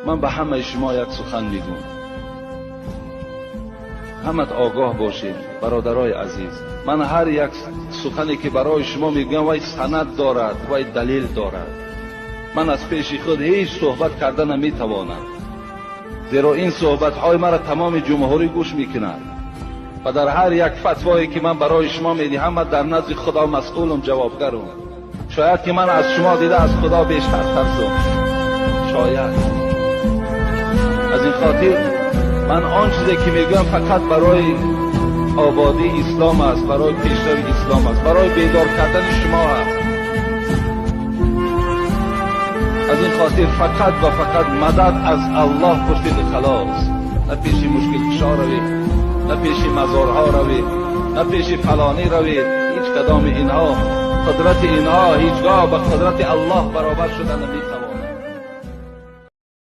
Ман ба ҳамаи шумо як сухан мегӯям. Ҳамат огоҳ бошед, бародарои азиз. Ман ҳар як сухане ки барои шумо мегӯям, вай санад дорад, вай далел дорад. Ман аз пеши худ ҳеҷ суҳбат карда наметавонам, зеро ин суҳбатҳои маро тамоми ҷумҳурӣ гӯш мекунад ва дар ҳар як фатвое ки ман барои шумо медиҳам, ман дар назди Худо масъулам, ҷавобгарам. Шояд ки ман аз шумо дида аз Худо бештар тарсам, шояд. Аз ин хотир ман он чизе ки мегӯям фақат барои ободии ислом аст, барои пешрави ислом аст, барои бедор кардани шумо аст. Аз ин хотир фақат ва фақат мадад аз Аллоҳ пурсид, халос. На пеши мушкилкушо равед, на пеши мазорҳо равед, на пеши фалонӣ равед. Ҳеҷ кадоми инҳо, қудрати инҳо ҳеҷгоҳ ба қудрати Аллоҳ баробар шуда наметавонад.